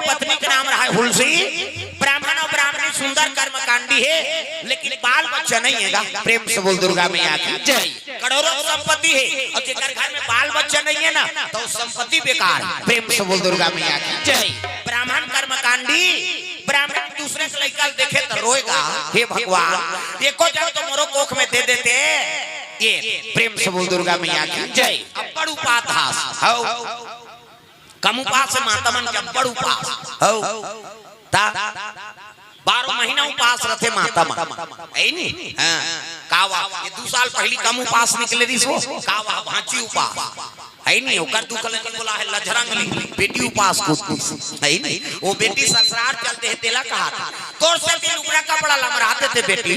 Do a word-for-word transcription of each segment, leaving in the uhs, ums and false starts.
पत्नी के नाम रहा है हुलसी। ब्राह्मण और ब्राह्मणी सुंदर कर्मकांडी हे, लेकिन बाल बच्चा नहीं हे गा। प्रेम से बोल दुर्गा मैया की जय। करोड़ों संपत्ति हे और जेकर घर में बाल बच्चा नहीं हे ना, त ओ संपत्ति बेकार हे। प्रेम से बोल दुर्गा मैया की जय। ब्राह्मण कर्मकांडी, ब्राह्मण दूसरे के लइका ल देखे त रोय गा, हे भगवान, एको झन तो मोरो कोख में दे देते। ए प्रेम से बोल दुर्गा मैया की जय। अब्बड़ उपास हास हव। कम उपास हे माता मन के, अब्बड़ उपास हव। त बारह महीना उपास रथे माता मन, हे नी? हाँ। का वाह, ये दू साल पहिली कम उपास निकले रिहिस वो। का वाह, भांची उपास, हे नी? ओकर दुख ल नी बोला हे, लझरंग ली, बेटी उपास कूद दिस, हे नी? ओ बेटी ससुरार चल दे हे, तेला कहा था, तोर सेती लुगरा कपड़ा ल मरा देते बेटी,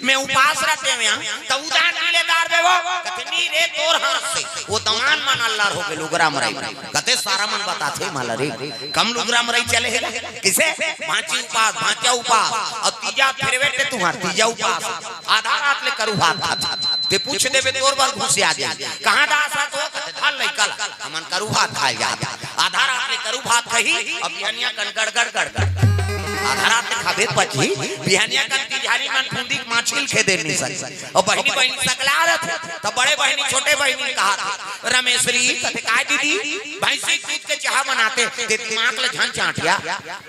मैं उपास रथे हँव, त उधार नी ले दार देवो। कथे, नी रे, तोर हाथ से। ओ दमान मन अल्लर हो गे लुगरा मरई। कथे, सारा मन बताथे मला रे, कम लुगरा मरई चले हे गा। किसे? भांची उपास, भांचा उपास, अउ तीजा फेरवेट हे तुम्हर, तीजा उपास। आधा रात ले करू भात खाथे। ते पूछ देबे, तोर बर घुसिया जाही। कहाँ दास हस तो? कथे, धर लइका ल, हमन करू भात खाय जात। आधा रात ले करू भात खाही, अउ बिहनिया कन गड़गड़ गड़गड़। आधा रात ले खाबे पचही, बिहनिया कन तिजहारी मन फुंदी के माछी ल खेदे नी सके। अउ बहिनी बहिनी सकला रथे, त बड़े बहिनी छोटे बहिनी ल कहा था, रमेश्वरी, कथे, काय दीदी? भैंसी दूध के चाहा बनाते, ते दिमाग ल झन चांटिया।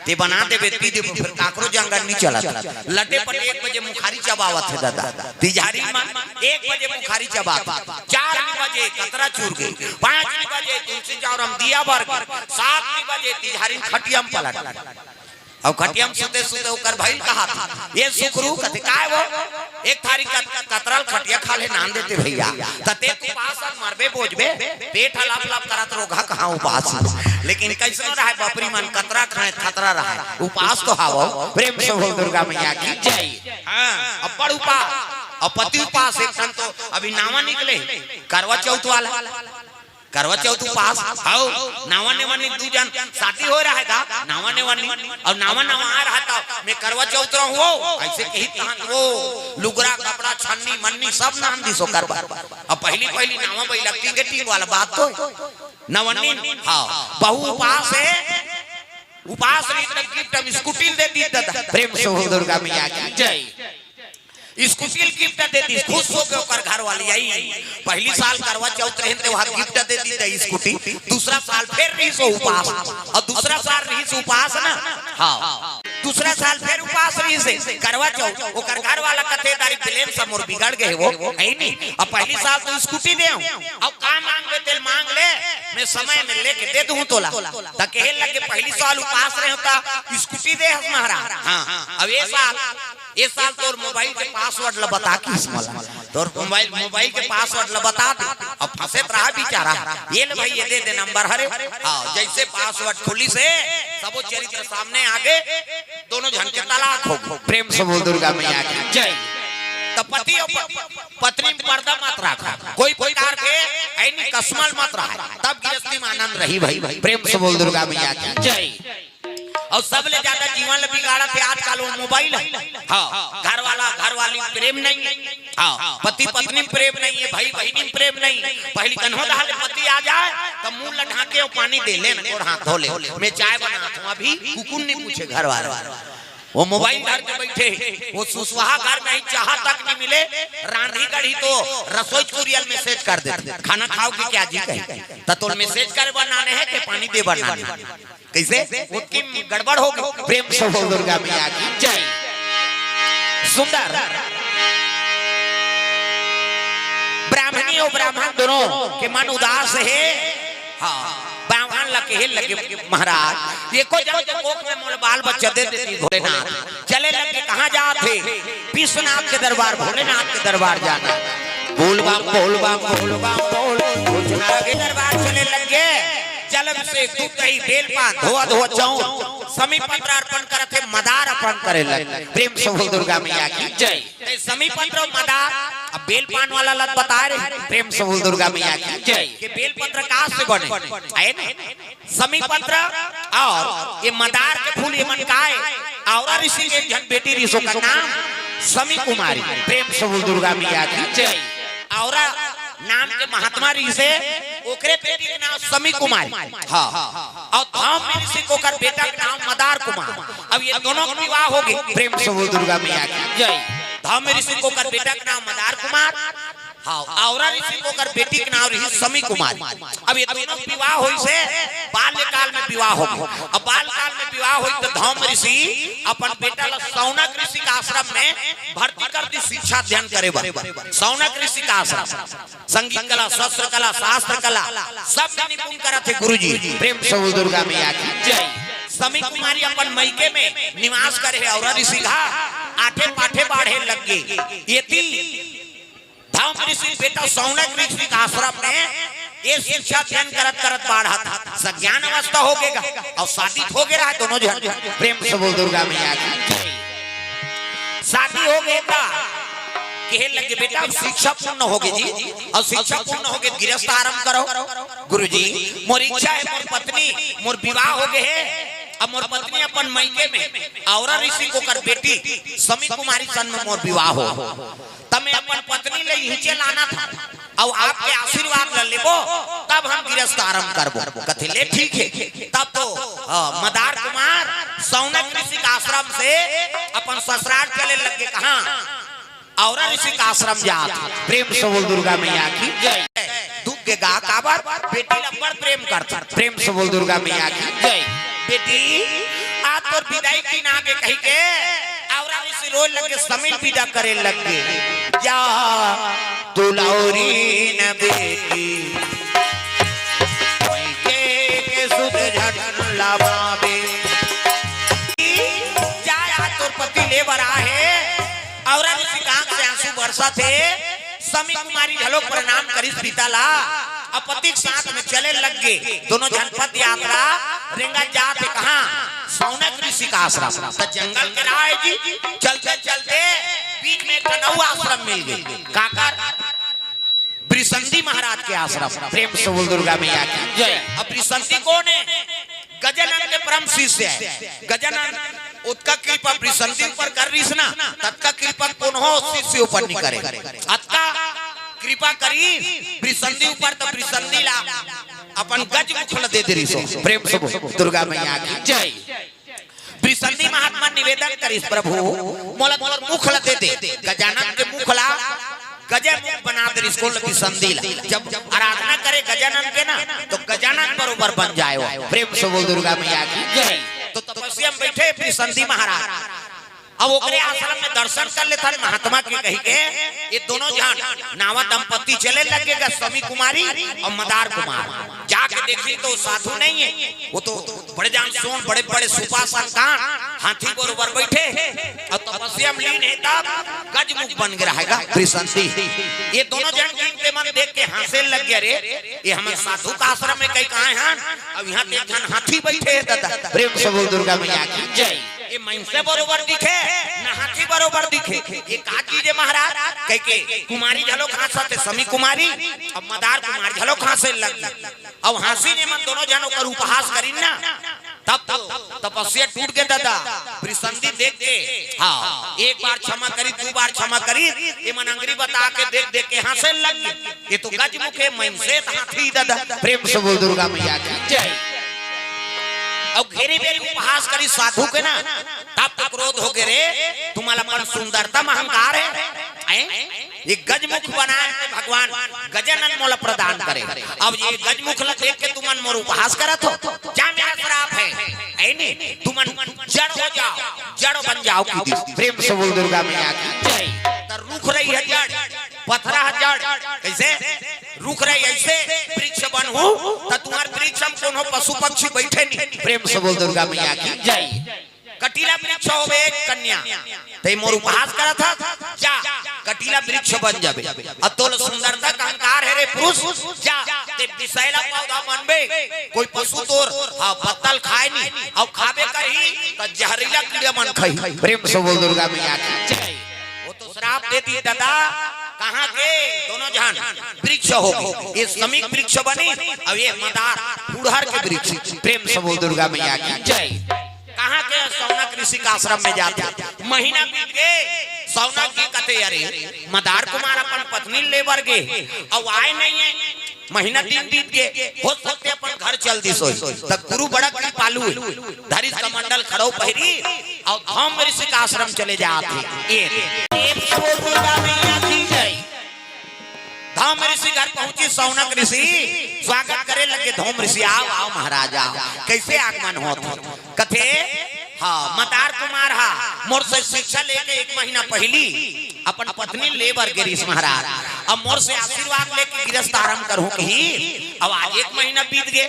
ते बना देबे, पी देबे, फेर काकरो जंगल नी चलत। लटे पटे एक बजे मुखारी चबावत हे दादा। तिजहारी मन एक बजे मुखारी चबात, चार बजे कतरा चूर गे, पाँच बजे तुलसी चौरा म दिया बर गे, सात बजे तिजहारी खटिया म पलट। अउ खटिया म सुते सुते ओकर भइल कहा था, ए सुकरू, कथे, काय वो? एक थारी कत-, कतरा ल खटिया खा ले नान देते भइया। त ते उपास अस मरबे बोजबे, पेट ह लप लप करत रोगहा कहाँ उपास। लेकिन कइसनो रहय बपरी मन कतरा खाय खतरा रहय, उपास तो हवव। प्रेम से बोल दुर्गा मैया की जय। हाँ, अब्बड़ उपास, अउ पति उपास। एक ठन तो अभी नावा निकले, करवा चौथ वाला। करवा चौथ उपास हव, नावा नेवानी दू झन शादी होय रहय गा, नावा नेवानी, अउ नावा नावा आय रहय त मैं करवा चौथ रहूं वो, अइसे कही तहां वो लुगरा कपड़ा छन्नी मन्नी सब नान दिस ओकर बर। अउ पहिली पहिली नावा बइला टींगे टींग वाला बात तो हे। नवन्नी, हाँ, बहू उपास हे, उपास रही त गिफ्ट हम स्कूटी ल दे दी दादा। प्रेम से बोल दुर्गा मैया की जय। स्कूटी ल गिफ्ट दे दिस, खुश हो गे ओकर घरवाली। अई पहिली साल करवा चौथ रहिन ते ओहा गिफ्ट दे दिस स्कूटी। दूसरा साल फेर रहिस ओ उपास, अउ दूसरा साल रहिस उपास ना, हाँ, दूसरा साल फेर उपास रहिस हे करवा चौथ। ओकर घरवाला कथे, दारी बिलेन सा मोर बिगड़ गे हे वो, हे नी? अउ पहिली साल तो स्कूटी देंव, अउ का मांगबे तेल मांग ले, मैं समय में लेके दे दूं तोला। त कहे लगे पहिली साल उपास रहे त स्कूटी दे हस महाराज। हाँ, अब ए साल, ए साल तोर मोबाइल के पासवर्ड ल बता किहिस मोला। तोर मोबाइल, मोबाइल के पासवर्ड ल बता दे। अब फंसे त रहा बेचारा। ए ले भई, ए दे दे नंबर हरे। हाँ, जइसे पासवर्ड खुलिस हे, सबो चरित्र सामने आगे, दोनों झन के तलाक हो गे। प्रेम से बोल दुर्गा मैया की जय। त पति अउ प-, पत्नी में पर्दा मत राखव, कोई प्रकार के अइनी कसमल मत रहय, तब गृहस्थी में आनंद रही भई। प्रेम से बोल दुर्गा मैया की जय। अउ सबले ज्यादा जीवन ल बिगाड़त हे आजकल वो मोबाइल हे। हाँ, घरवाला घरवाली में प्रेम नहीं हे। हाँ, पति पत्नी में प्रेम नहीं हे, भई बहिनी में प्रेम नहीं हे। पहिली कन्हो दहा ले पति आ जाय त मुंह ल ढांके अउ पानी दे, ले न गोड़ हाथ धो ले, मैं चाय बनात हंव अभी, कुकुर नहीं पूछे घरवाला। वो मोबाइल धर के बइठे हे, वो सुसवाहा घर में ही चाहा तक नहीं मिले, रांधी गढ़ी तो रसोई कुरिया ल मैसेज कर देथे, खाना खाओगे क्या जी कही, त तोला मैसेज करे बर नाने हे के पानी दे बर नाने हे? कइसे? ओतकी गड़बड़ हो गे। प्रेम से बोल दुर्गा मैया की जय। सुंदर। ब्राह्मणी अउ ब्राह्मण दोनों के मन उदास हे। हाँ, ब्राह्मण ल कहे लगे, महाराज, एको झन के कोख में मोला बाल बच्चा दे देती भोलेनाथ। चले लगे, कहाँ जात हे? विश्वनाथ के दरबार, भोलेनाथ के दरबार जाना। बोल बम, बोल बम, बोल बम, बोल। भोलेनाथ के दरबार चले लगे, जल अभिषेक, दूध दही, बेल पान, धोआ धोआ चाउर, समी पत्र अर्पण करत हे, मदार अर्पण करे लगे। प्रेम से बोल दुर्गा मैया की जय। ते समी पत्र अउ मदार, अब बेल पान वाला ल त बताय रहे, प्रेम से बोल दुर्गा मैया की जय। के बेल पत्र का से बने? आय ना? समी पत्र अउ ये मदार के फूल, ये मन काय? औरा ऋषि के एक झन बेटी रहिस, ओकर नाम समी कुमारी। प्रेम से बोल दुर्गा मैया की जय। औरा नाम के महात्मा रहिस हे, ओकरे बेटी के नाम समी कुमारी। हाँ। अउ धौम्य ऋषि के ओकर बेटा के नाम मदार कुमार। अब ये दोनों के विवाह हो गे। प्रेम से बोल दुर्गा मैया की जय। धौम्य ऋषि के ओकर बेटा के नाम मदार कुमार। हाँ, औरा ऋषि के ओकर बेटी के नाम रही समी कुमारी। अब ये दोनों के विवाह होइस हे, बाल्यकाल में विवाह हो गे। अब बाल्यकाल में विवाह होइस त धौम्य ऋषि अपन बेटा ला सौनक ऋषि के आश्रम में भर्ती कर दिस शिक्षा अध्ययन करे बर। सौनक ऋषि के आश्रम। संगीत कला, शस्त्र कला, शास्त्र कला, सब में निपुण करत हे गुरुजी। प्रेम से बोल दुर्गा मैया की जय। समी कुमारी अपन मइके में निवास करे हे, औरा ऋषि घर आठे पाठे बाढ़े लग गे। एती धौम्य ऋषि के बेटा सौनक ऋषि के आश्रम में ये शिक्षा अध्ययन करत करत बाढ़त हे। सज्ञान अवस्था हो गे गा अउ शादी हो गे रहा दोनों झन। प्रेम से बोल दुर्गा मैया की जय। शादी हो गे त कहे लगे, "बेटा, अब शिक्षा पूर्ण हो गे जी, अउ शिक्षा पूर्ण हो गे, गृहस्थ आरंभ करो।" गुरुजी, मोर इच्छा हे, मोर पत्नी, मोर विवाह हो गे हे, अब मोर पत्नी अपन मइके में, औरा ऋषि के ओकर बेटी समी कुमारी सन में मोर विवाह हो, त मैं अपन पत्नी ला इहिंचे लानत हँव, अउ आपके आशीर्वाद ला लेबो, तब हम गृहस्थ आरंभ करबो। कथे, "ले ठीक हे।" तब तो, अ, मदार कुमार सौनक ऋषि के आश्रम से अपन ससुराल चले लग गे। कहाँ? औरा ऋषि के आश्रम जात। प्रेम से बोल दुर्गा मैया की जय। दुख के गा काबर, बेटी ला बड़ प्रेम करत। प्रेम से बोल दुर्गा मैया की जय। बेटी, आज तोर बिदाई के दिन आगे कहिके औरा ऋषि रोए लग गे, समी ल बिदा करे लग गे। जा दुलौरी न बेटी, मइके के सुध झन ला पाबे। जा, आज तोर पति ले बर आए हे। औरा ऋषि के आँख से आंसू बरसत हे। समी कुमारी घलो प्रणाम करिस पिता ला। अब पति के साथ में चले लग गे। दोनों झन पद यात्रा रेंगत जात हे। कहाँ? सौनक ऋषि के आश्रम। त जंगल के राह जी, चलते चलते बीच में एक ठन अउ आश्रम मिल गे। काकर? वृषंदी महाराज के आश्रम। प्रेम से बोल दुर्गा मैया की जय। अब वृषंदी कोन हे? गजानन के परम शिष्य हे। गजानन ओतका कृपा वृषंदी ऊपर कर रिहिस ना, ततका कृपा कोनो शिष्य ऊपर नइ करे। अतका कृपा करिस वृषंदी ऊपर, त वृषंदी ला अपन गज मुख ल दे दे रिहिस। प्रेम से बोल दुर्गा मैया की जय। वृषंदी महात्मा निवेदन करिस, "प्रभु, मोला मोर मुख ल दे दे।" गजानन के मुख ला गजे मुख बना दे रिहिस, कोन ल? वृषंदी ला। जब आराधना करे गजानन के ना, त गजानन बरोबर बन जाय ओ। प्रेम से बोल दुर्गा मैया की जय। त तपस्या में बइठे वृषंदी महाराज। अब ओकरे आश्रम में दर्शन कर लेथन महात्मा के कहिके, ये दोनों झन नवा दंपत्ति चले लग गे गा, समी कुमारी अउ मदार कुमार। जाके देखिन त ओ साधु नइ हे, ओ तो बड़े जान सोन, बड़े बड़े सुपा संतान, हाथी बरोबर बइठे हे अउ तपस्या में लीन हे, तब गजमुख बन गे रहे गा वृषंदी। ये दोनों झन गिनते मन देख के हँसे लग गे, "अरे, ये हमन साधु के आश्रम में कहिके आए हन, अब इहाँ तो एक झन हाथी बइठे हे दादा।" प्रेम से बोल दुर्गा मैया की जय। ये मइनसे बरोबर दिखे, न हाथी बरोबर दिखे। ये का चीज हे महाराज? कहिके कुमारी घलो हँसत हे, समी कुमारी, अब मदार कुमार घलो हँसे लग गे। अब हँसिन ये मन दोनों झन ओकर उपहास करिन ना, तब तो तपस्या टूट गे दादा। वृषंदी देख के, हाँ, एक बार क्षमा करिस, दू बार क्षमा करिस, ये मन अंगरी बता के देख देख के हँसे लग गे। ये तो गजमुख हे, मइनसे त हाथी दादा। प्रेम से बोल दुर्गा मैया की जय। अउ घेरी बेरी उपहास करिस साधु के ना, तब तो क्रोध हो गे, "रे, तुम्हला अपन सुंदरता में अहंकार हे, हैं? ये गजमुख बनाए हे भगवान, गजानन मोला प्रदान करे। अब ये गजमुख ला देख के तुमन मोर उपहास करत हो, जा मेरा श्राप हे, हे नी? तुमन जड़ हो जाओ, जड़ बन जाओ।" की दी। प्रेम से बोल दुर्गा मैया की जय। त रुख रही हे जड़, पथरा हे जड़, कइसे? रुख रही अइसे, वृक्ष बनहू, त तुम्हर वृक्ष में कोनो पशु पक्षी बइठे नी। प्रेम से बोल दुर्गा मैया की जय। कटीला वृक्ष होबे कन्या, तैं मोर उपहास करत हस, जा कटीला वृक्ष बन जाबे। अब तोला सुंदरता के अहंकार हे रे पुरुष, जा तैं विषैला पौधा बनबे। कोई पशु तोर, हाँ, पत्ता ल खाय नी, अउ खाबे करही त जहरीला कीड़ा मन खाही। प्रेम से बोल दुर्गा मैया की जय। ओ तो श्राप दे दिस दादा, कहाँ के दोनों झन वृक्ष होगे, ये समी के वृक्ष बनिस, अउ ये मदार फुड़हर के वृक्ष। प्रेम से बोल दुर्गा मैया की जय। कहाँ के? सौनक ऋषि के आश्रम में जाथे। महीना बीत गे, सौनक जी कथे, "अरे, मदार कुमार अपन पत्नी ले बर गे, अउ आय नइ हे।" महीना दिन बीत गे, हो सकथे अपन घर चल दिस होही। त गुरु बड़ा कृपालु हे, धरिस कमंडल खड़ो पहिरी अउ धौम ऋषि का आश्रम चले जात हे। ए प्रेम से बोल दुर्गा मैया की जय। धौम ऋषि घर पहुंचिस, सौनक ऋषि स्वागत करे लगे। धौम ऋषि, "आव, आव महाराज, आव।" कइसे आगमन होत हे? कथे, "हाँ, मदार कुमार हा, मोर से शिक्षा लेके एक महीना पहिली अपन पत्नी ले बर गे रिहिस महाराज। अब मोर से आशीर्वाद लेके गृहस्थ आरंभ करहूं कहिस। अब आज एक महीना बीत गे,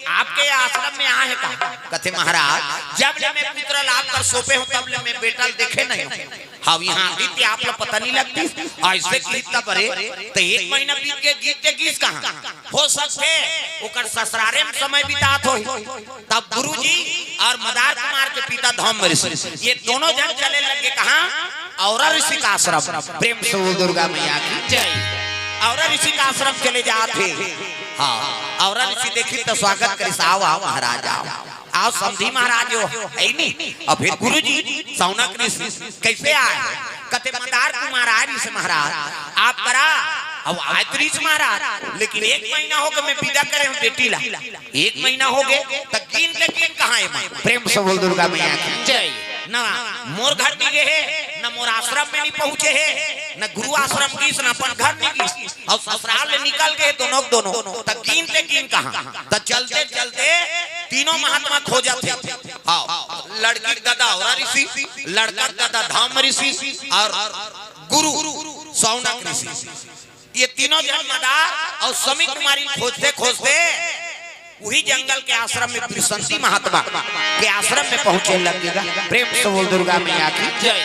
आपके आश्रम में आए हे का?" कथे, "महाराज, जब ले मैं पुत्र लाभ कर सौंपे हंव, तब ले मैं बेटा ल देखे नइ हंव। हाँ, इहां आतिथ्य आप ला पता नइ लगतिस, अइसे कहिस तब रे, त एक महीना बीत गे, गिस ते गिस कहां? हो सकथे ओकर ससुरारे में समय बितात होही।" तब गुरुजी अउ मदार कुमार के पिता धौम ऋषि, ये दोनों झन चले लगे कहां? औरा ऋषि का आश्रम। प्रेम से बोल दुर्गा मैया की जय। औरा ऋषि का आश्रम चले जात हे। हाँ, औरा ऋषि देखिस त स्वागत करिस, "आव, आव महाराज, आव, आव समधी महाराज हो, हे नी?" अउ फिर गुरुजी, सौनक ऋषि, "कइसे आए?" कथे, "मदार कुमार आए रिहिस महाराज, आप करा, अब आए तो रिहिस महाराज, लेकिन एक महीना होगे मैं बिदा करे हंव बेटी ला। एक महीना होगे, त गिन ते गिन कहां हे मैं?" प्रेम से बोल दुर्गा मैया की जय। "न मोर घर नइ गे हे, न मोर आश्रम में नइ पहुंचे हे, न गुरु आश्रम गिस, न अपन घर नइ गिस, अउ ससुराल ले निकल गे दोनों के दोनों, त गिन ते गिन कहां?" त चलते चलते तीनों महात्मा खोजत हे। हाँ, लड़की के ददा औरा ऋषि, लड़का के ददा धौम ऋषि अउ गुरु सौनक ऋषि। ये तीनों झन मदार अउ समी कुमारी खोजते खोजते उही जंगल के आश्रम में बृषंती महात्मा के आश्रम में पहुंचे लगे गा। प्रेम से बोल दुर्गा मैया की जय।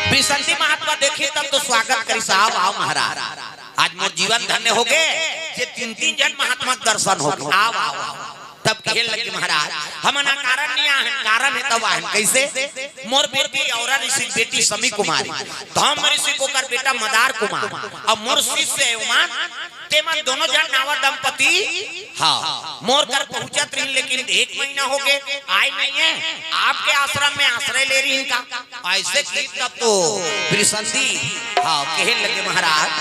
बृषंती महात्मा देखिस तब तो स्वागत करिस, "आव, आव महाराज, आज मोर जीवन धन्य होगे, जे तीन तीन झन महात्मा के दर्शन होगे। आव, आव, आव।" तब कहे लगे, "महाराज, हमन अकारण नइ आए हन, कारण हे तब आए हन।" कइसे? "मोर बेटी औरा ऋषि के बेटी समी कुमारी, धौम ऋषि के ओकर बेटा मदार कुमार, अउ मोर शिष्य हे ओमन, तेमन दोनों झन नावा दंपति, हाँ, मोर घर पहुंचत रहिन, लेकिन एक महीना होगे, आए नइ हे, आपके आश्रम में आश्रय ले रहिन का?" अइसे कहिस तब तो बृषंती, हाँ, कहे लगे, "महाराज,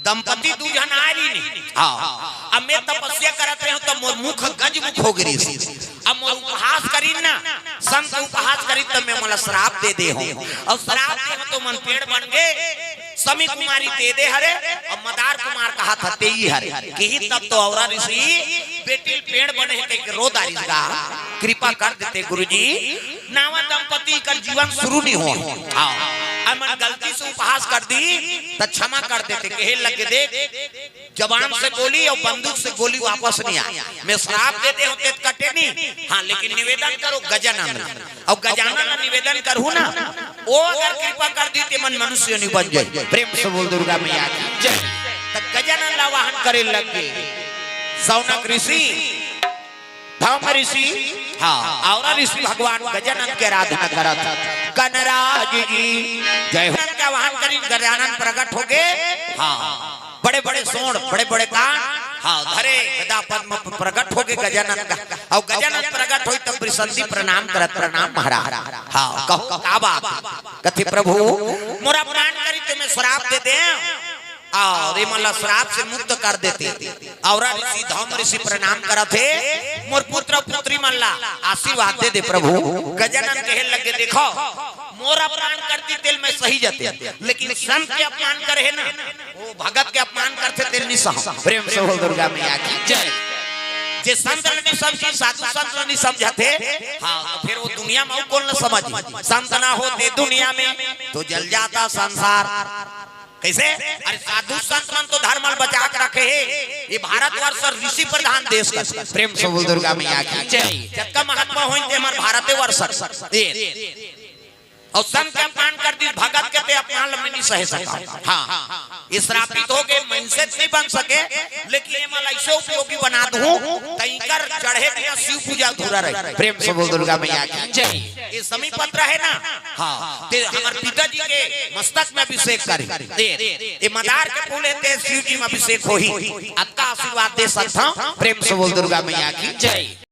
दंपति दू झन आए रहिन, हाँ, अब मैं तपस्या करत रहेंव त मोर मुख गज मुख हो गे रिहिस। अब मोर उपहास करिन ना, संत उपहास करिन त मैं मोला श्राप दे दे हंव, अउ श्राप दे हंव त ओमन पेड़ बन गे, समी कुमारी ते दे हरे, अउ मदार कुमार कहाथे तेही हरे।" कहिस तब तो औरा ऋषि बेटी ल पेड़ बने हे कहिके रो डारिस गा। कृपा कर देते गुरुजी, नावा दंपति कर जीवन शुरू नइ होय। हाँ, अउ मन गलती से उपहास कर दिस, त क्षमा कर देते। कहे लगे, "देख, जबान से बोली अउ बंदूक से गोली वापस नइ आय। मैं श्राप दे दे हंव त कटे नइ।" हाँ, लेकिन निवेदन करो गजानन, अउ गजानन ला निवेदन करहूं ना, ओ अगर कृपा कर दिस त मन मनुष्य नइ बन जाय। प्रेम से बोल दुर्गा मैया की जय। त गजानन ला आवाहन करे लगे सौनक ऋषि। धौम ऋषि, हाँ, औरा ऋषि भगवान गजानन के आराधना करत। गणराज जी, जय हो। के आवाहन करिन, गजानन प्रकट होगे। हाँ, बड़े-बड़े सोंड़, बड़े-बड़े कान, हाँ, धरे गदा पद्म प-, प्रकट होगे गजानन का। अउ गजानन प्रकट होइस तब बृषंती प्रणाम करत, "प्रणाम महाराज।" हाँ, कहो, का बात? कथे, "प्रभु, मोर अपमान करिस त मैं श्राप दे देंव।" अउ एमन ला श्राप से मुक्त कर देते। औरा ऋषि, धौम ऋषि प्रणाम करत हे, "मोर पुत्र पुत्री मन ला आशीर्वाद दे दे प्रभु।" गजानन कहे लगे, "देखो, मोर अपमान कर दिस तेला मैं सहि जातेंव, लेकिन संत के अपमान करे हे ना, ओ भगत के अपमान करथे तेला नइ सहंव।" प्रेम से बोल दुर्गा मैया की जय। जे संत ल नइ समझिस, साधु संत ल नइ समझथे, हाँ, त फेर ओ दुनिया म अउ कोन ल समझही? संत ना होते दुनिया में तो जल जाता संसार। कइसे? अरे, साधु संत मन तो धर्म ल बचा के रखे हे। ये भारतवर्ष ऋषि प्रधान देश का। प्रेम से बोल दुर्गा मैया की जय। जतका महात्मा होइस ते हमर भारतवर्ष। ये। अउ संत के अपमान कर दिस, भगत के ते अपमान ल मैं नइ सहे सकंव। हाँ, ये श्रापित होगे, मनसे नइ बन सके, लेकिन एमन ला अइसे उपयोगी बना दूं, त इंकर चढ़े बिना शिव पूजा अधूरा रही। प्रेम से बोल दुर्गा मैया की जय। ये समीपत रहे ना, हाँ, ते हमर पिताजी के मस्तक में अभिषेक करे। ते, ये मदार के फूल हे, ते शिव जी में अभिषेक होही। अतका आशीर्वाद दे सकथंव। प्रेम से बोल दुर्गा मैया की जय।